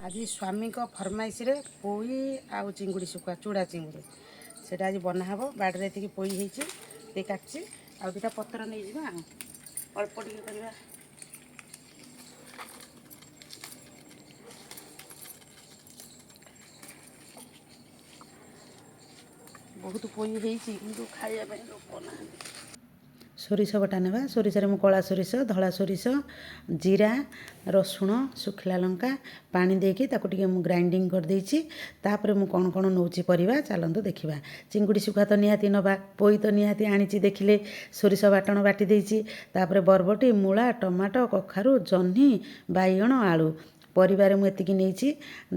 ଆଜି ସ୍ୱାମୀଙ୍କ ଫରମାଇଶରେ ପୋଇ ଆଉ ଚିଙ୍ଗୁଡ଼ି ଶୁଖୁଆ, ଚୁଡ଼ା ଚିଙ୍ଗୁଡ଼ି, ସେଇଟା ଆଜି ବନା ହେବ। ବାଡ଼ିରେ ଏତିକି ପୋଇ ହେଇଛି, ଟିକେ କାଟିଛି ଆଉ ଦୁଇଟା ପତ୍ର ନେଇଯିବା। ଆଉ ଅଳ୍ପ ଟିକେ କରିବା। ବହୁତ ପୋଇ ହେଇଛି, କିନ୍ତୁ ଖାଇବା ପାଇଁ ଲୋକ ନାହାନ୍ତି। ସୋରିଷ ବଟା ନେବା। ସୋରିଷରେ ମୁଁ କଳା ସୋରିଷ, ଧଳା ସୋରିଷ, ଜିରା, ରସୁଣ, ଶୁଖିଲା ଲଙ୍କା, ପାଣି ଦେଇକି ତାକୁ ଟିକେ ମୁଁ ଗ୍ରାଇଣ୍ଡିଙ୍ଗ କରିଦେଇଛି। ତାପରେ ମୁଁ କ'ଣ କ'ଣ ନେଉଛି ପରିବା, ଚାଲନ୍ତୁ ଦେଖିବା। ଚିଙ୍ଗୁଡ଼ି ଶୁଖୁଆ ତ ନିହାତି ନେବା, ପୋଇ ତ ନିହାତି ଆଣିଛି ଦେଖିଲେ, ସୋରିଷ ବାଟଣ ବାଟି ଦେଇଛି। ତାପରେ ବରବଟି, ମୂଳା, ଟମାଟୋ, କଖାରୁ, ଜହ୍ନି, ବାଇଗଣ, ଆଳୁ, ପରିବାରେ ମୁଁ ଏତିକି ନେଇଛି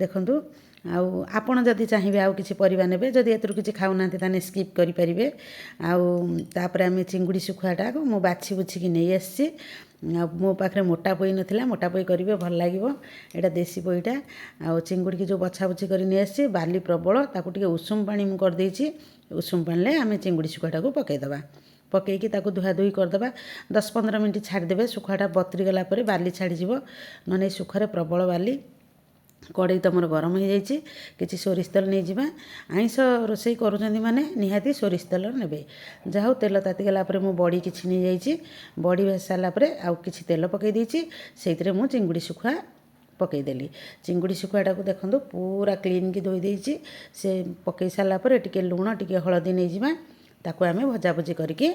ଦେଖନ୍ତୁ। ଆଉ ଆପଣ ଯଦି ଚାହିଁବେ ଆଉ କିଛି ପରିବା ନେବେ, ଯଦି ଏଥିରୁ କିଛି ଖାଉନାହାନ୍ତି ତାହେଲେ ସ୍କିପ୍ କରିପାରିବେ। ଆଉ ତାପରେ ଆମେ ଚିଙ୍ଗୁଡ଼ି ଶୁଖୁଆଟାକୁ ମୁଁ ବାଛି ବୁଛିକି ନେଇ ଆସିଛି। ଆଉ ମୋ ପାଖରେ ମୋଟା ପୋଇ ନଥିଲା, ମୋଟା ପୋଇ କରିବେ ଭଲ ଲାଗିବ, ଏଇଟା ଦେଶୀ ପୋଇଟା। ଆଉ ଚିଙ୍ଗୁଡ଼ିକି ଯେଉଁ ବଛା ବୁଛି କରି ନେଇ ଆସିଛି, ବାଲି ପ୍ରବଳ, ତାକୁ ଟିକେ ଉଷୁମ ପାଣି ମୁଁ କରିଦେଇଛି। ଉଷୁମ ପାଣିରେ ଆମେ ଚିଙ୍ଗୁଡ଼ି ଶୁଖୁଆଟାକୁ ପକାଇଦେବା, ପକାଇକି ତାକୁ ଧୁଆଧୁଇ କରିଦେବା। 10-15 ମିନିଟ୍ ଛାଡ଼ିଦେବେ, ଶୁଖୁଆଟା ବତୁରି ଗଲା ପରେ ବାଲି ଛାଡ଼ିଯିବ, ନହେଲେ ଶୁଖୁଆରେ ପ୍ରବଳ ବାଲି। କଡ଼େଇ ତ ମୋର ଗରମ ହେଇଯାଇଛି, କିଛି ସୋରିଷ ତେଲ ନେଇଯିବା। ଆଇଁଷ ରୋଷେଇ କରୁଛନ୍ତି ମାନେ ନିହାତି ସୋରିଷ ତେଲ ନେବେ। ଯାହା ହଉ, ତେଲ ତାତିଗଲା ପରେ ମୁଁ ବଡ଼ି କିଛି ନେଇଯାଇଛି। ବଡ଼ି ଭାଜି ସାରିଲା ପରେ ଆଉ କିଛି ତେଲ ପକାଇ ଦେଇଛି, ସେଇଥିରେ ମୁଁ ଚିଙ୍ଗୁଡ଼ି ଶୁଖୁଆ ପକାଇଦେଲି। ଚିଙ୍ଗୁଡ଼ି ଶୁଖୁଆଟାକୁ ଦେଖନ୍ତୁ ପୁରା କ୍ଲିନ୍କି ଧୋଇ ଦେଇଛି। ସେ ପକାଇ ସାରିଲା ପରେ ଟିକେ ଲୁଣ, ଟିକେ ହଳଦୀ ନେଇଯିବା, ତାକୁ ଆମେ ଭଜାଭୁଜି କରିକି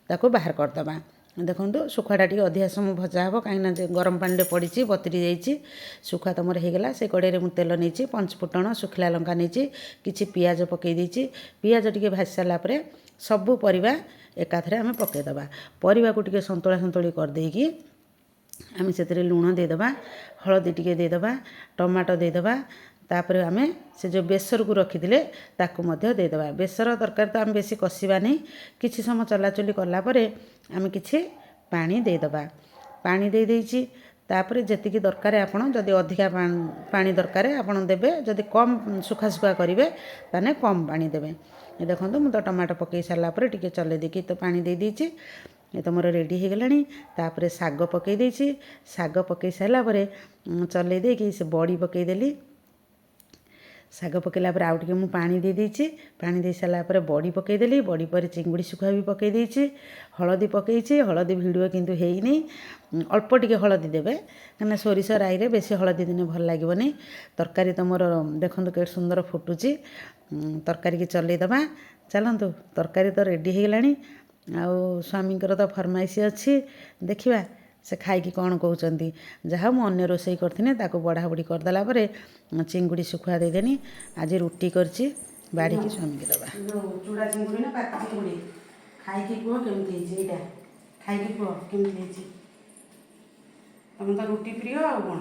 ତାକୁ ବାହାର କରିଦେବା। ଦେଖନ୍ତୁ, ଶୁଖୁଆଟା ଟିକେ ଅଧିକା ସମୟ ଭଜା ହେବ, କାହିଁକିନା ଗରମ ପାଣିରେ ପଡ଼ିଛି, ବତୁରି ଯାଇଛି। ଶୁଖୁଆ ତ ମୋର ହେଇଗଲା। ସେ କଡ଼େଇରେ ମୁଁ ତେଲ ନେଇଛି, ପଞ୍ଚଫୁଟଣ, ଶୁଖିଲା ଲଙ୍କା ନେଇଛି, କିଛି ପିଆଜ ପକାଇ ଦେଇଛି। ପିଆଜ ଟିକେ ଭାଜି ସାରିଲା ପରେ ସବୁ ପରିବା ଏକାଥରେ ଆମେ ପକାଇଦେବା। ପରିବାକୁ ଟିକେ ସନ୍ତୁଳା ସନ୍ତୁଳି କରିଦେଇକି ଆମେ ସେଥିରେ ଲୁଣ ଦେଇଦେବା, ହଳଦୀ ଟିକେ ଦେଇଦେବା, ଟମାଟୋ ଦେଇଦେବା। ତାପରେ ଆମେ ସେ ଯେଉଁ ବେସରକୁ ରଖିଥିଲେ ତାକୁ ମଧ୍ୟ ଦେଇଦେବା। ବେସର ତରକାରୀ ତ ଆମେ ବେଶୀ କଷିବାନି। କିଛି ସମୟ ଚଲାଚୁଲି କଲା ପରେ ଆମେ କିଛି ପାଣି ଦେଇଦେବା। ପାଣି ଦେଇ ଦେଇଛି। ତାପରେ ଯେତିକି ଦରକାର, ଆପଣ ଯଦି ଅଧିକା ପାଣି ଦରକାର ଆପଣ ଦେବେ, ଯଦି କମ୍ ଶୁଖା ଶୁଖା କରିବେ ତାହେଲେ କମ୍ ପାଣି ଦେବେ। ଦେଖନ୍ତୁ, ମୁଁ ତ ଟମାଟୋ ପକାଇ ସାରିଲା ପରେ ଟିକେ ଚଲେଇ ଦେଇକି ତ ପାଣି ଦେଇ ଦେଇଛି। ଏ ତ ମୋର ରେଡ଼ି ହେଇଗଲାଣି। ତାପରେ ଶାଗ ପକାଇ ଦେଇଛି। ଶାଗ ପକାଇ ସାରିଲା ପରେ ଚଲେଇ ଦେଇକି ସେ ବଡ଼ି ପକାଇଦେଲି। ଶାଗ ପକାଇଲା ପରେ ଆଉ ଟିକେ ମୁଁ ପାଣି ଦେଇ ଦେଇଛି। ପାଣି ଦେଇ ସାରିଲା ପରେ ବଡ଼ି ପକାଇଦେଲି। ବଡ଼ି ପରେ ଚିଙ୍ଗୁଡ଼ି ଶୁଖୁଆ ବି ପକାଇ ଦେଇଛି, ହଳଦୀ ପକାଇଛି। ହଳଦୀ ଭିଡ଼ିଓ କିନ୍ତୁ ହେଇନି। ଅଳ୍ପ ଟିକେ ହଳଦୀ ଦେବେ, କାହିଁକିନା ସୋରିଷ ରାଇରେ ବେଶୀ ହଳଦୀ ଦେଲେ ଭଲ ଲାଗିବନି। ତରକାରୀ ତ ମୋର ଦେଖନ୍ତୁ କେତେ ସୁନ୍ଦର ଫୁଟୁଛି। ତରକାରୀକି ଚଲେଇଦେବା। ଚାଲନ୍ତୁ, ତରକାରୀ ତ ରେଡ଼ି ହେଇଗଲାଣି। ଆଉ ସ୍ୱାମୀଙ୍କର ତ ଫରମାଇଶ ଅଛି, ଦେଖିବା ସେ ଖାଇକି କ'ଣ କହୁଛନ୍ତି। ଯାହା ମୁଁ ଅନ୍ୟ ରୋଷେଇ କରିଥିଲି ତାକୁ ବଢ଼ା ବଢ଼ି କରିଦେଲା ପରେ ଚିଙ୍ଗୁଡ଼ି ଶୁଖୁଆ ଦେଇଦେନି। ଆଜି ରୁଟି କରିଛି, ବାଢ଼ିକି ସ୍ୱାମୀକି ଦେବା। ଚୁଡ଼ା ଚିଙ୍ଗୁଡ଼ି ନା ପାତି ଚିଙ୍ଗୁଡ଼ି, ଖାଇକି କୁହ କେମିତି ହେଇଛି। ଏଇଟା ଖାଇକି କୁହ କେମିତି ହେଇଛି। ତମେ ତ ରୁଟି ପ୍ରିୟ, ଆଉ କ'ଣ?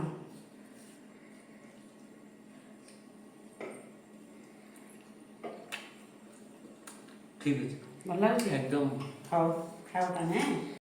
ଠିକ୍ ଅଛି। ଭଲ ଲାଗୁଛି? ଏକଦମ। ହଉ, ଖାଅ ତାହେଲେ।